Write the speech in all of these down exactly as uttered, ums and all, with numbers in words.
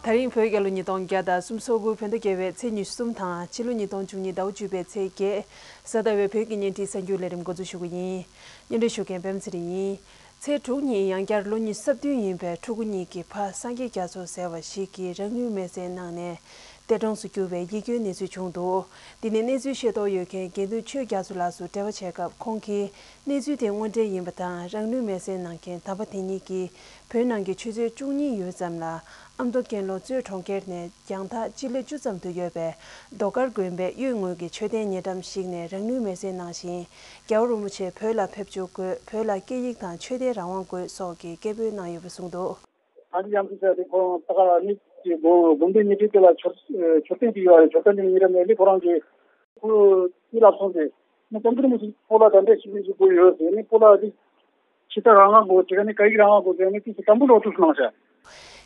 ད་རིང་བོད་རྒྱལ་ལོ་ཉིས་སྟོང་བརྒྱ་དང་སུམ་ཅུ་སོ་དགུ་བོད་ཟླ་བརྒྱད་པའི་ཚེས་ཉི་ཤུ་གསུམ་དང་ཕྱི་ལོ་ཉིས་སྟོང་བཅུ་གཉིས་ཟླ་བ་བཅུ་པའི་ཚེས་བརྒྱད། གཟའ་ཟླ་བའི་བོད་ཀྱི་བརྙན་འཕྲིན་གསར་འགྱུར་ལས་རིམ་འགོ་འཛུགས་ཞུ་གི་ཡིན། སྙན་སྒྲོན་ཞུ་མཁན་པད་མ་ཚེ་རིང་ཡིན། ཚེས་དྲུག་ཉིན་ཡང་བསྐྱར་ལོ་ཉི་ཤུ་རྩ་བདུན་ཡིན་པའི་ཕྲུ་གུ་གཉིས་ཀྱི་ཕ་སངས་རྒྱས་རྒྱ་མཚོ་ཟེར་བ་ཞིག་གིས་རང་ལུས་མེར་སྲེག་གནང་ནས་འདས་གྲོངས་སུ་གྱུར་བའི་ཡིད་སྐྱོའི་གནས་ཚུལ་བྱུང་འདུག་འདི་ནི་གནས་ཚུལ་ཤེས་རྟོགས་ཡོད་མཁན་དགེ་འདུན་ཆོས་རྒྱ་མཚོ་ལགས་སུ་འབྲེལ་བ་བྱས་སྐབས། ཁོང་གིས་གནས་ཚུལ་དེ་དངོས་འབྲེལ་ཡིན་པ་དང་། རང་ལུས་མེར་སྲེག་གནང་མཁན་དམ་པ་དེ་ཉིད་ཀྱིས་བོད་ནང་གི་ཆུ་ཚོད་བཅུ་གཉིས་ཡོལ་ཙམ་ལ་ཨ་མདོ་ཀན་ལྷོ་གཙོས་གྲོང་ཁྱེར་ནས་རྒྱང་ཐག་སྤྱི་ལེ་བཅུ་ཙམ་དུ་ཡོད་པའི་རྡོ་དཀར་དགོན་པའི་གཡོན་ངོས་ཀྱི་མཆོད་རྟེན་ཉེ་འགྲམ་ཞིག་ནས་རང་ལུས་མེར་སྲེག་གནང་ཞིང་། རྒྱལ་བ་རིན་པོ་ཆེ་བོད་ལ་ཕེབས་འབྱོར་སྒོས་བོད་ལ་སྐད་ཡིག་དང་ཆོས་དད་རང་དབང་དགོས་སོགས་ཀྱི་སྐད་འབོད་གནང་ཡོད་པ་གསུངས་འདུག་སངས་རྒྱས་རྒྱ་མཚོ་ཟེར་དེ་ཁོང་ད་ག་ནི་དགོན་དགོན་སྡེ་ཉེ་འཁྲིས་དེ་ལ་མཆོད་མཆོད་རྟེན་ཅིག་ཡོད་རེད། མཆོད་རྟེན་དེ་ཉེ་འགྲམ་ནས་ལི་ཁོ་རང་གི་ཁོ་ཡི་ལ་སོང་སྟེ་ནི་སྐྱབས་མགོན་རིན་པོ་ཆེ་སྤོ་ལགས་དང་འབྲེལ་ཞིག་ཞིག་དགོས་ཡོད་ཟེར་ནས་སྤོ་ལགས་དེ་ཕྱི་ལྟར་རང་དབང་དགོས་དེ་ག་ནི་སྐད་ཡིག་རང་དབང་དགོས་ཟེར་ནས་དེ་དམ་པོ་སློབ་ཕྲུག་གནང་བྱ།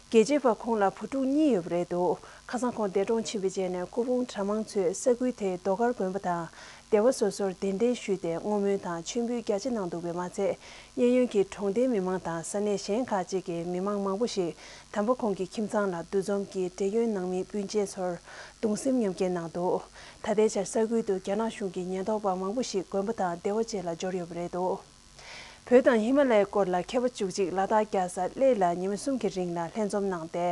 རྒྱལ་གཅེས་པ་ཁོང་ལ་བུ་ཕྲུག་གཉིས་ཡོད་པ་རེད་འདུག་ཁ་སང་ཁོང་འདས་གྲོངས་ཕྱིན་པའི་རྗེས་ནས་སྐུ་ཕུང་གྲྭ་མང་ཚོས་ས་ཁུལ་དེའི་རྡོ་དཀར་དགོན་པ་དང་སྡེ་བ་སོ་སོར་གདན་འདྲེན་ཞུས་ཏེ་བསྔོ་སྨོན་དང་མཆོད་འབུལ་རྒྱ་ཆེ་གནང་འདུག་པས་མ་ཚད། གཡས་གཡོན་གྱི་གྲོང་སྡེའི་མི་མང་དང་ས་གནས་གཞན་ཁག་ཅིག་གི་མི་མང་མང་པོ་ཞིག་དམ་པ་ཁོང་གི་ཁྱིམ་ཚང་ལ་འདུ་འཛོམས་ཀྱིས་འབྲེལ་ཡོད་ནང་མི་སྤུན་མཆེད་ཚོར་གདུང་སེམས་མཉམ་སྐྱེད་གནང་འདུག་ད་ལྟའི་ཆར་ས་ཁུལ་དུ་རྒྱ་ནག་གཞུང་གི་ཉེན་རྟོག་པ་མང་པོ་ཞིག་དགོན་པ་དང་སྡེ་བ་བཅས་ལ་འབྱོར་ཡོད་པ་རེད་འདུག་བོད་དང་ཧི་མ་ལ་ཡའི་སྐོར་ལ་མཁས་པ་བཅུ་གཅིག་ལ་དྭགས་རྒྱལ་ས་གླེ་ལ་ཉི་མ་གསུམ་གྱི་རིང་ལ་ལྷན་འཛོམས་གནང་སྟེ།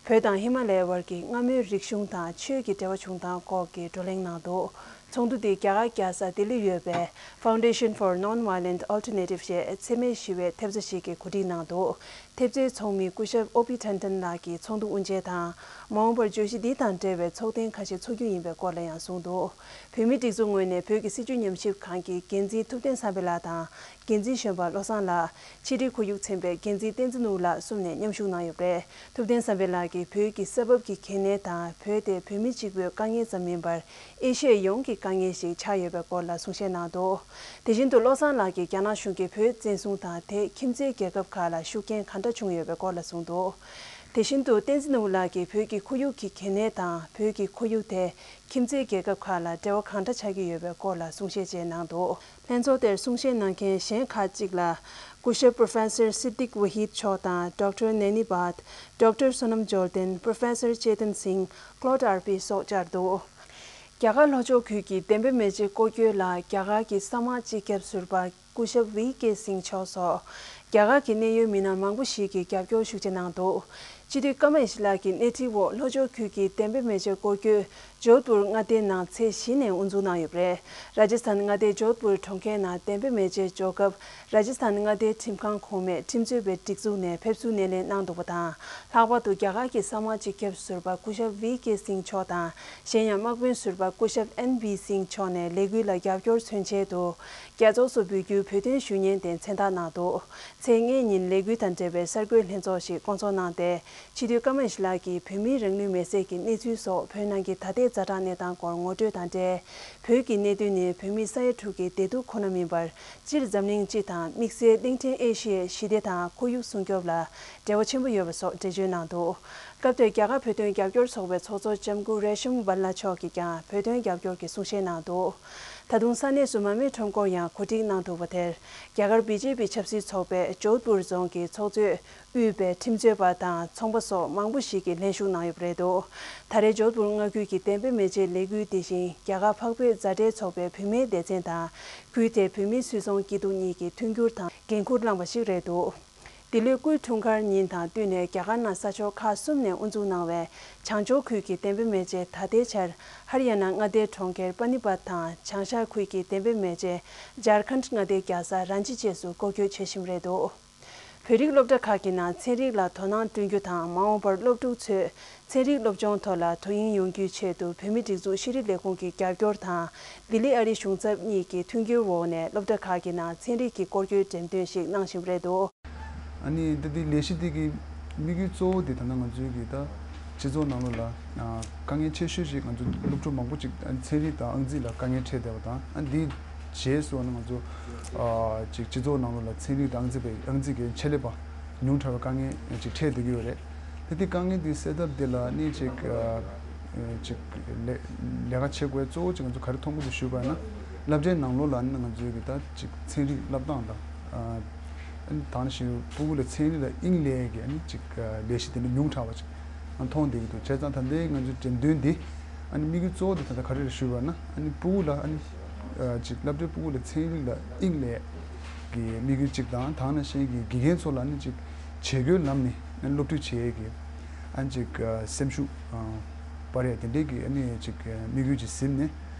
བོད་དང་ཧི་མ་ལ་ཡའི་བར་གྱི་སྔ་མོའི་རིག་གཞུང་དང་ཆོས་ཀྱི་འབྲེལ་བ་བྱུང་སྟངས་སྐོར་གྱི་བགྲོ་གླེང་གནང་འདུག་ཚོགས་འདུ་དེ་རྒྱ་གར་རྒྱལ་ས་ལྡི་ལི་ཡོད་པའི་Foundation for Non-Violent Alternative ཞེས་འཚེ་མེད་ཞི་བའི་ཐེབས་རྩ་ཞིག་གིས་གོ་སྒྲིག་གནང་འདུག་ཐེབས་རྩའི་ཚོགས་མི་སྐུ་ཞབས་ཨོ་པི་ཐན་ཐན་ལགས་ཀྱིས་ཚོགས་འདུ་དབུ་འབྱེད་དང་། མ་འོངས་པར་བརྗོད་གཞི་འདི་དང་འབྲེལ་བའི་ཚོགས་ཐེངས་ཁ་ཤས་འཚོགས་རྒྱུ་ཡིན་པའི་སྐོར་ལ་ཡང་གསུངས་འདུག་བོད་མིའི་སྒྲིག་འཛུགས་ངོས་ནས་བོད་ཀྱི་སྲིད་བྱུས་ཉམས་ཞིབ་ཁང་གི་འགན་འཛིན་ཐུབ་བསྟན་བསམ་འཕེལ་ལགས་དང་། འགན་འཛིན་གཞོན་པ་བློ་བཟང་ལགས། ཕྱི་དྲིལ་ཁོར་ཡུག་ཚན་པའི་འགན་འཛིན་བསྟན་འཛིན་ནོར་བུ་ལགས་གསུམ་ནས་མཉམ་ཞུགས་གནང་ཡོད་པ་རེད། ཐུབ་བསྟན་བསམ་འཕེལ་ལགས་ཀྱིས་བོད་ཀྱི་ས་བབ་ཀྱི་གལ་གནད་དང་། བོད་དེ་བོད་མི་གཅིག་པུའི་དཀའ་ངལ་ཙམ་མིན་པར། ཨེ་ཤི་ཡའི་ཡོངས་ཀྱི་དཀའ་ངལ་ཞིག་ཆགས་ཡོད་པའི་སྐོར་ལ་གསུང་བཤད་གནང་འདུག་དེ་བཞིན་དུ་བློ་བཟང་ལགས་ཀྱིས་རྒྱ་ནག་གཞུང་གིས་བོད་བཙན་བཟུང་དང་དེས་ཁྱིམ་མཚེས་རྒྱལ་ཁབ་ཁག་ལ་ཤུགས་རྐྱེན་གང་འདྲ་བྱུང་ཡོད་པའི་སྐོར་ལ་གསུངས་འདུག་དེ་བཞིན་དུ་བསྟན་འཛིན་ནོར་བུ་ལགས་ཀྱིས་བོད་ཀྱི་ཁོར་ཡུག་གི་གལ་གནད་དང་། བོད་ཀྱི་ཁོར་ཡུག་དེ་ཁྱིམ་མཚེས་རྒྱལ་ཁབ་ཁག་ལ་འབྲེལ་བ་གང་འདྲ་ཆགས་ཀྱི་ཡོད་པའི་སྐོར་ལ་གསུང་བཤད་བཅས་གནང་འདུག་ལྷན་ཚོགས་དེར་གསུང་བཤད་གནང་མཁན་གཞན་ཁག་ཅིག་ལ། སྐུ་ཞབས་Professor Siddique Wahid མཆོག་དང་། Doctor Nani Bhatt། Doctor Sonam Jordan། Professor Chetan Singh། Claude Arpi སོགས་བཅར་འདུག་རྒྱ་གར་ལྷོ་ཕྱོགས་ཁུལ་གྱི་བདེན་པའི་མེ་ལྕེ་སྐོར་སྐྱོད་ལ་རྒྱ་གར་གྱི་གསང་བ་སྤྱི་ཁྱབ་ཟུར་པ་སྐུ་ཞབས་ཝི་ཀེ་སིང་མཆོག་སོགས་རྒྱ་གར་གྱི་གནད་ཡོད་མི་སྣ་མང་པོ་ཞིག་གིས་རྒྱབ་སྐྱོར་ཤུགས་ཆེ་གནང་འདུག་སྤྱི་འཐུས་ཀརྨ་ཡེ་ཤེས་ལགས་ཀྱི་སྣེ་ཁྲིད་འོག་ལྷོ་ཕྱོགས་ཁུལ་གྱི་བདེན་པའི་མེ་ལྕེ་སྐོར་སྐྱོད་ཇོད་པུར་མངའ་སྡེའི་ནང་ཚེས་བཞི་ནས་དབུ་འཛུགས་གནང་ཡོད་པ་རེད། ར་ཇི་སི་ཐན་མངའ་སྡེའི་ཇོད་པུར་གྲོང་ཁྱེར་ནང་བདེན་པའི་མེ་ལྕེ་འཇོག་སྐབས། ར་ཇི་སི་ཐན་མངའ་སྡེའི་ཁྲིམས་ཁང་གོང་མས་ཁྲིམས་རྩོད་པའི་སྒྲིག་འཛུགས་ནས་ཕེབས་བསུ་སྣེ་ལེན་གནང་འདུག་པ་དང་། ལྷག་པར་དུ་རྒྱ་གར་གྱི་གསང་བ་སྤྱི་ཁྱབ་ཟུར་པ་སྐུ་ཞབས་ཝི་ཀེ་སིང་མཆོག་དང་། གཞན་ཡང་དམག་དཔོན་ཟུར་པ་སྐུ་ཞབས་ཨེན་བི་སིང་མཆོག་ནས་ལས་འགུལ་ལ་རྒྱབ་སྐྱོར་མཚོན་ཆེད་དུ། རྒྱལ་ཚོགས་སུ་འབུལ་རྒྱུའི་བོད་དོན་ཞུ་སྙན་དེ་མཚན་རྟགས་གནང་འདུག་ཚེས་ལྔའི་ཉིན་ལས་འགུལ་དང་འབྲེལ་བའི་གསར་འགོད་ལྷན་ཚོགས་ཤིག་བསྐོང་ཚོགས་གནང་སྟེ། སྤྱི་འཐུས་ཀརྨ་ཡེ་ཤེས་ལགས་ཀྱིས་བོད་མིའི་རང་ལུས་མེར་སྲེག་གི་གནས་ཚུལ་སོགས་བོད་ནང་གི་ད་ལྟའི་ཛ་དྲག་གནས་སྟངས་སྐོར་ངོ་སྤྲོད་དང་འབྲེལ། བོད་ཀྱི་གནད་དོན་ནི་བོད་མི་ས་ཡ་དྲུག་གི་བདེ་སྡུག་ཁོ་ན་མིན་པར། སྤྱིར་འཛམ་གླིང་སྤྱི་དང་དམིགས་བསལ་གླིང་ཕྲན་ཨེ་ཤི་ཡའི་ཞི་བདེ་དང་ཁོར་ཡུག་སྲུང་སྐྱོབ་ལ་འབྲེལ་བ་ཆེན་པོ་ཡོད་པ་སོགས་འགྲེལ་བརྗོད་གནང་འདུག་སྐབས་དེར་རྒྱ་གར་བོད་དོན་རྒྱབ་སྐྱོར་ཚོགས་པའི་ཚོགས་གཙོ་ལྕམ་སྐུ་རེ་ཤམ་བལ་ལ་མཆོག་གིས་ཀྱང་བོད་དོན་རྒྱབ་སྐྱོར་གྱི་གསུང་བཤད་གནང་འདུག་ད་དུང་ས་གནས་སུ་མར་མེ་ཁྲོམ་སྐོར་ཡང་གོ་སྒྲིག་གནང་འདུག་པ་དེར། རྒྱ་གར་བི་ཇེ་པི་ཆབ་སྲིད་ཚོགས་པའི་ཇོད་པུར་རྫོང་གི་ཚོགས་གཙོས། དབུས་པའི་ཁྲིམས་རྩོད་པ་དང་ཚོང་པ་སོགས་མང་པོ་ཞིག་གིས་ལྷན་ཞུགས་གནང་ཡོད་པ་རེད་འདུག་ད་རེས་ཇོད་པུར་མངའ་ཁུལ་གྱི་བདེན་པའི་མེ་ལྕེའི་ལས་འགུལ་དེ་བཞིན་རྒྱ་གར་འཕགས་བོད་མཛའ་འབྲེལ་ཚོགས་པའི་བུད་མེད་སྡེ་ཚན་དང་། ཁུལ་དེའི་བོད་མིའི་སུད་ཚོང་སྐྱིད་སྡུག་གཉིས་ཀྱིས་མཐུན་འགྱུར་དང་འགན་འཁུར་བླངས་པ་ཞིག་རེད་འདུག་འདི་ལོའི་སྐུའི་འཁྲུངས་སྐར་ཉིན་དང་བསྟུན་ནས་རྒྱ་གར་ནང་ས་ཕྱོགས་ཁག་གསུམ་ནས་དབུ་འཛུགས་གནང་བའི་བྱང་ཕྱོགས་ཁུལ་གྱི་བདེན་པའི་མེ་ལྕེ་ད་ལྟའི་ཆར་ཧར་ཡ་ན་མངའ་སྡེའི་གྲོང་ཁྱེར་པ་ནི་པད་དང་། བྱང་ཤར་ཁུལ་གྱི་བདེན་པའི་མེ་ལྕེ་ཇར་ཁན་མངའ་སྡེའི་རྒྱལ་ས་རཱན་ཅི་བཅས་སུ་སྐོར་སྐྱོད་བྱེད་བཞིན་རེད་འདུག་བོད་རིགས་སློབ་གྲྭ་ཁག་གི་ནང་ཚན་རིག་ལ་དོ་སྣང་བསྐྲུན་རྒྱུ་དང་། མ་འོངས་པར་སློབ་ཕྲུག་ཚོས་ཚན་རིག་སློབ་སྦྱོང་ཐོག་ལ་དོ་དབྱིངས་ཡོང་རྒྱུའི་ཆེད་དུ། བོད་མིའི་སྒྲིག་འཛུགས་ཤེས་རིག་ལས་ཁུངས་ཀྱི་རྒྱབ་སྐྱོར་དང་། ལྡི་ལི་ཨ་རིའི་གཞུང་ཚབ་གཉིས་ཀྱི་མཐུན་འགྱུར་འོག་ནས་སློབ་གྲྭ་ཁག་གི་ནང་ཚན་རིག་གི་སྐོར་སྐྱོད་འགྲེམས་སྟོན་ཞིག་གནང་བཞིན་པ་རེད་འདུག་ཨ་ནི་ད་ལྟའི་ལས་གཞི་འདི་གི་དམིགས་ཡུལ་གཙོ་བོ་དེ་ད་ལྟ་ང་ཚོའི་གི་ད་སྤྱི་ཚོགས་ནང་ལོགས་ལ་དཀའ་ངལ་ཆེ་ཤོས་ཤིག་ང་ཚོ་སློབ་ཕྲུག་མང་པོ་ཅིག་ཚན་རིག་དང་ཨང་རྩིས་ལ་དཀའ་ངལ་འཕྲད་བསྡད་པ་དང་། ཨ་འདིའི་རྗེས་སུ་ང་ཚོ་ཨ་ཅིག་སྤྱི་ཚོགས་ནང་ལོགས་ལ་ཚན་རིག་དང་ཨང་རྩིས་པའི་ཨང་རྩིས་ཀྱི་ཆེད་ལས་པ་ཉུང་དྲགས་པའི་དཀའ་ངལ་ཅིག་འཕྲད་བསྡད་ཀྱི་ཡོད་རེད། དེ་དེ་དཀའ་ངལ་དེ་སེལ་ཐབས་དེ་ལ་ནི་ཅིག་ཨ་ཅིག་ལས་ལས་ཀ་བྱེད་དགོས་གཙོ་བོ་ཅིག་ང་ཚོ་ག་རེ་མཐོང་གི་འདུག་ཞུས་པ་ན། སློབ་གྲྭའི་ནང་ལོགས་ལ་ནི་ང་ཚོའི་གི་ད་ཅིག་ཚན་རིག་བསླབ་སྟངས་དང་ཨ་ཨ་ནི་ད་ག་ནང་བཞིན་ཕྲུ་གུ་ལ་ཚན་རིག་ལ་དབྱིངས་སླེབས་ཀྱི་ཨ་ནི་ཅིག་ལས་གཞི་དེ་འདྲ་ཉུང་དྲགས་པ་ཅིག་ མཐོང་བསྡད་ཀྱི་འདུག་བྱས་ཙང་ད་ལྟའི་ང་ཚོའི་འགྲེམས་སྟོན་འདི་ཨ་ནི་དམིགས་ཡུལ་གཙོ་བོ་དེ་ད་ལྟ་ག་རེ་རེད་ཞུས་པ་ན། ཨ་ནི་ཕྲུ་གུ་ལ་ཨ་ནི་ཅིག་སློབ་གྲྭའི་ཕྲུ་གུ་ལ་ཚན་རིག་ལ་དབྱིངས་སླེབས་ཀྱི་དམིགས་ཡུལ་གཅིག་དང་། དེ་ནང་བཞིན་གྱི་དགེ་རྒན་ཚོ་ལ་ཨ་ནི་ཅིག་བྱེད་སྒོའི་ལམ་ནས་ཨ་ནི་སློབ་ཁྲིད་བྱེད་ཡས་ཀྱི་ཨ་ནི་ཅིག་སེམས་ཤུགས་སྤར་ཡས་དེ་འདྲའི་གི་ཨ་ནི་ཅིག་དམིགས་ཡུལ་ཅིག་ཟིན་ནས།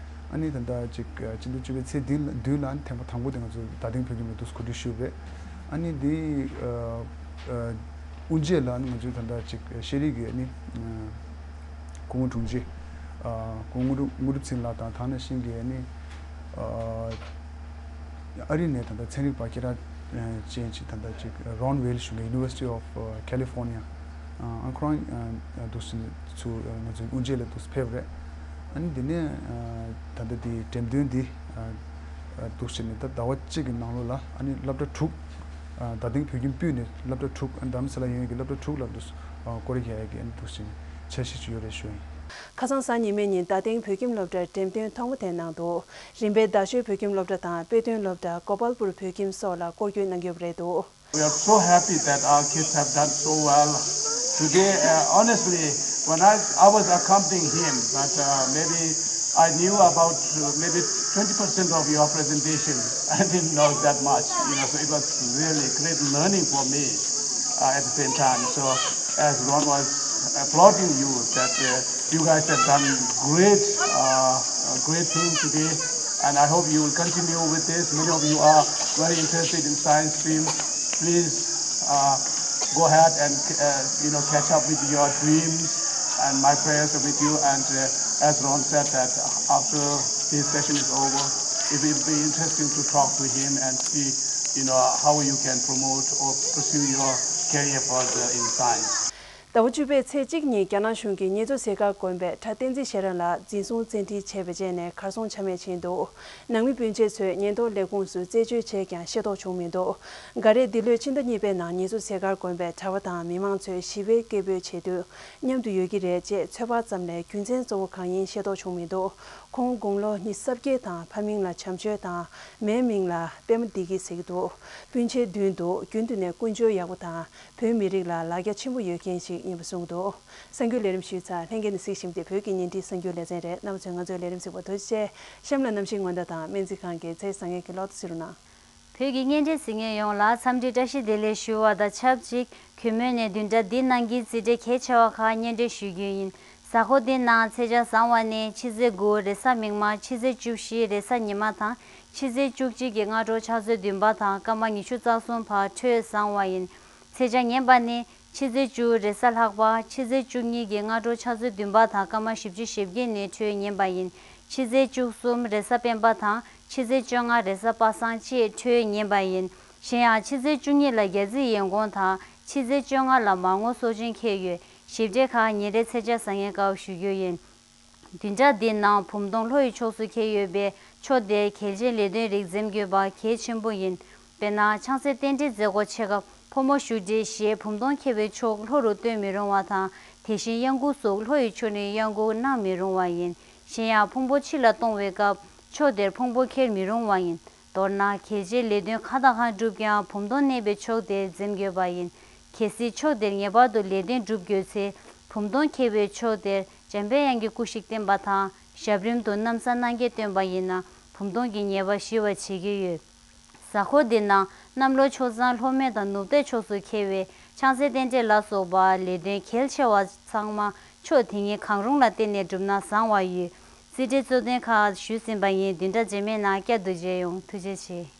ཨ་ནི་ད་ལྟ་ཅིག་སྤྱི་ཟླ་བཅུ་པའི་ཚེས་བདུན་ལ་བདུན་ལ་ཨ་ནི་ཐེངས་མ་དང་པོ་དེ་ང་ཚོ་རྡ་སྟེང་བོད་ཁྱིམ་ལ་འདུག་གོ་སྒྲིག་ཞུས་པ་རེད། ཨ་ནི་འདི་དབུ་འབྱེད་ལ་ང་ཚོས་ད་ལྟ་ཅིག་ཤེས་རིག་གི་ཨ་ནི་སྐུ་ངོ་དྲུང་ཆེ་སྐུ་ངོ་དངོས་གྲུབ་ཚེ་རིང་ལགས་དང་། དེ་ནང་བཞིན་གྱི་ཨ་ནི་ཨ་རི་ནས་ད་ལྟ་ཚན་རིག་པ་སྐད་གྲགས་ཅན་ཅིག་ད་ལྟ་ཅིག་Ron Weil ཞུ་མཁན། University of California Oakland འདུག་སེ་ཚུར་ང་ཚོའི་དབུ་འབྱེད་ལ་འདུག་སེ་ཕེབས་རེད། ཨ་ནི་འདི་ནས་ད་ལྟ་འདི་འགྲེམས་སྟོན་འདི་འདུག་སེ་ནས་ད་ཟླ་བ་གཅིག་གི་ནང་ལོགས་ལ་ཨ་ནི་སློབ་གྲྭ་དྲུག་རྡ་སྟེང་བོད་ཁྱིམ་སྤུས་ནས་སློབ་གྲྭ་དྲུག་ཨ་ནི་རྡ་རམ་ས་ལ་ཡན་གྱི་སློབ་གྲྭ་དྲུག་ལ་འདུག་སེ་སྐོར་ར་རྒྱག་ཡས་ཀྱི་ཨ་ནི་འདུག་སེ་འཆར་གཞི་ཅིག་ཡོད་རེད་ཞུ་ཡིན། ཁ་སང་གཟའ་ཉི་མའི་ཉིན་རྡ་སྟེང་བོད་ཁྱིམ་སློབ་གྲྭར་འགྲེམས་སྟོན་ཐོག་མ་དེ་གནང་འདུག་རིམ་པས་རྡ་ཤོད་བོད་ཁྱིམ་སློབ་གྲྭ་དང་དཔེ་སྟོན་སློབ་གྲྭ། གོ་པལ་པུར་བོད་ཁྱིམ་སོགས་ལ་སྐོར་སྐྱོད་གནང་ཡོད་པ་རེད་འདུག We are so happy that our kids have done so well. Today, uh, honestly, when I, I was accompanying him, but uh, maybe I knew about uh, maybe twenty percent of your presentation. I didn't know that much, you know, so it was really great learning for me uh, at the same time. So as Ron was applauding you, that uh, you guys have done great, uh, a great thing today, and I hope you will continue with this. Many of you are very interested in science field. Please uh, go ahead and uh, you know catch up with your dreams. And my prayers are with you. And uh, as Ron said, that after this session is over, it will be interesting to talk to him and see, you know, how you can promote or pursue your career further in science. ཟླ་བ་བཅུ་པའི་ཚེས་གཅིག་ཉིན་རྒྱ་ནག་གཞུང་གིས་ཉེ་ཆར་སེ་གར་དགོན་པའི་གྲྭ་བསྟན་འཛིན་ཤེས་རབ་ལགས་འཛིན་བཟུང་བཙན་ཁྲིད་བྱས་པའི་རྗེས་ནས་གར་སོང་ཆ་མེད་ཕྱིན་འདུག་ནང་མི་སྤུན་མཆེད་ཚོས་ཉེན་རྟོག་ལས་ཁུངས་སུ་རྩད་གཅོད་བྱས་ཀྱང་ཤེས་རྟོགས་བྱུང་མི་འདུག་འགའ་རེས་འདི་ལོའི་ཕྱི་ཟླ་གཉིས་པའི་ནང་ཉེ་ཆར་སེ་གར་དགོན་པའི་གྲྭ་པ་དང་མི་མང་ཚོས་ཞི་བའི་སྐད་འབོད་བྱེད་དུས་མཉམ་དུ་ཡོད་ཀྱི་རེད་ཅེས་ཚོད་དཔག་ཙམ་ལས་རྒྱུ་མཚན་གཙོ་བོ་གང་ཡིན་ཤེས་རྟོགས་བྱུང་མི་འདུག་ཁོང་དགུང་ལོ་ཉི་ཤུ་རྩ་བརྒྱད་དང་ཕ་མིང་ལ་བྱམས་ཆོས་དང་མའི་མིང་ལ་པད་མ་བདེ་སྐྱིད་ཟེར་གྱི་འདུག་སྤུན་མཆེད་བདུན་འདུག་རྒྱུན་དུ་ནས་ཀུན་སྤྱོད་ཡག་པོ་དང་བོད་མི་རིགས་ལ་ལ་རྒྱ་ཆེན་པོ་ཡོད་མཁན་ཞིག་ཡིན་པ་གསུངས་འདུག་གསར་འགྱུར་ལས་རིམ་ཞུས་ཚར། ལྷན་རྒྱས་ནས་གཟིགས་བཞིན་པ་དེ་བོད་ཀྱི་བརྙན་འཕྲིན་གསར་འགྱུར་ལེ་ཚན་རེད། རྣམ་པ་ཚོས་ང་ཚོའི་ལས་རིམ་གཟིགས་པར་ཐུགས་རྗེ་ཆེ། གཤམ་ལ་གནམ་གཤིས་སྔོན་བརྡ་དང་སྨན་རྩིས་ཁང་གི་ཚེས་བཟང་ངན་གྱི་ལོ་ཐོ་གཟིགས་རོགས་གནང་། བོད་ཀྱི་བརྙན་འཕྲིན་གཟིགས་མཁན་ཡོངས་ལ་འཚམས་འདྲི་བཀྲ་ཤིས་བདེ་ལེགས་ཞུ་བ་དང་ཆབས་ཅིག་གུས་མོས་ནས་བདུན་ཕྲག་འདིའི་ནང་གི་རྩིས་འབྲས་གལ་ཆེ་བ་ཁག་སྙན་སྒྲོན་ཞུ་རྒྱུ་ཡིན། གཟའ་འཁོར་འདིའི་ནང་ཚེས་བཅད་བཟང་བ་ནི་ཕྱི་ཚེས་དགུ་རེས་གཟའ་མིག་དམར། ཕྱི་ཚེས་བཅུ་བཞི་རེས་གཟའ་ཉི་མ་དང་ཕྱི་ཚེས་བཅུ་གཅིག་གི་སྔ་དྲོ་ཕྱག་ཚོད་བདུན་པ་དང་སྐར་མ་ཉི་ཤུ་རྩ་གསུམ་བར་འཕྲོད་བཟང་བ་ཡིན། ཚེས་བཅད་ངན་པ་ནི་ཕྱི་ཚེས་བཅུ་རེས་གཟའ་ལྷག་པ། ཕྱི་ཚེས་བཅུ་གཉིས་ཀྱི་སྔ་དྲོ་ཕྱག་ཚོད་བདུན་པ་དང་སྐར་མ་བཞི་བཅུ་ཞེ་བརྒྱད་ནས་འཕྲོད་ངན་པ་ཡིན། ཕྱི་ཚེས་བཅུ་གསུམ་རེས་གཟའ་སྤེན་པ་དང་ཕྱི་ཚེས་བཅོ་ལྔ་རེས་གཟའ་པ་སངས་བཅས་འཕྲོད་ངན་པ་ཡིན། གཞན་ཡང་ཕྱི་ཚེས་བཅུ་གཉིས་ལ་རྒྱ་རྩིས་ཡན་གོང་དང་ཕྱི་ཚེས་བཅོ་ལྔ་ལ་མར་ངོ་སྲོག་ཅན་འཁེལ་ཡོད། ཞིབ་ཕྲའི་ཁག་ཉིན་རེའི་ཚེས་བཅད་བཟང་ངན་སྐབས་ཞུ་རྒྱུ་ཡིན། བདུན་ཕྲག་འདིའི་ནང་བུམ་སྟོང་ལྷོ་ཡི་ཕྱོགས་སུ་འཁེལ་ཡོད་པས་ཕྱོགས་དེར་གལ་ཆེའི་ལས་དོན་རིགས་འཛེམ་དགོས་པ་གལ་ཆེན་པོ་ཡིན། དཔེར་ན་ཆང་སའི་རྟེན་འབྲེལ་མཛད་སྒོ་ཆེ་སྐབས་ཕོ་མོ་བཞུགས་གྲལ་ཞེས་བུམ་སྟོང་འཁེལ་བའི་ཕྱོགས་ལྷོ་རུ་སྟོན་མི་རུང་བ་དང་། དེ་བཞིན་གཡང་འགུགས་སོགས་ལྷོ་ཡི་ཕྱོགས་ནས་གཡང་འགུགས་གནང་མི་རུང་བ་ཡིན། གཞན་ཡང་ཕུང་པོ་ཕྱི་ལ་གཏོང་བའི་སྐབས་ཕྱོགས་དེར་ཕུང་པོ་འཁྱེར་མི་རུང་བ་ཡིན། མདོར་ན་གལ་ཆེའི་ལས་དོན་གང་དང་གང་བསྒྲུབས་ཀྱང་བུམ་སྟོང་གནས་པའི་ཕྱོགས་དེར་འཛེམ་དགོས་པ་ཡིན། གལ་སྲིད་ཕྱོགས་དེར་ངེས་པར་དུ་ལས་དོན་བསྒྲུབ་དགོས་ཚེ་བུམ་སྟོང་འཁེལ་བའི་ཕྱོགས་དེར་འཇམ་པའི་དབྱངས་ཀྱི་སྐུ་ཞིག་བསྟན་པ་དང་ཞབས་རིམ་དུ་ན་བཟའ་སྣ་བརྒྱད་བཏོན་པ་ཡིན་ན་བུམ་སྟོང་གི་ཉེས་པ་ཞི་བར་བྱེད་ཀྱི་ཡོད། གཟའ་འཁོར་འདིའི་ནང་གནམ་ལོ་ཆུ་སྲང་ལྷོ་སྨད་དང་ནུབ་བལྟས་ཕྱོགས་སུ་འཁེལ་བའི་ཆང་སའི་རྟེན་འབྲེལ་ལ་སོགས་པ་ལས་དོན་གལ་ཆེ་བ་ཚང་མ་ཕྱོགས་དེ་ཉིད་གང་རུང་ལ་བརྟེན་ནས་བསྒྲུབས་ན་བཟང་བ་ཡོད། རྩིས་འབྲས་གཙོ་དོན་ཁག་ཞུས་ཟིན་པ་ཡིན། བདུན་ཕྲག་རྗེས་མའི་ནང་བསྐྱར་དུ་མཇལ་ཡོང་། ཐུགས་རྗེ་ཆེ།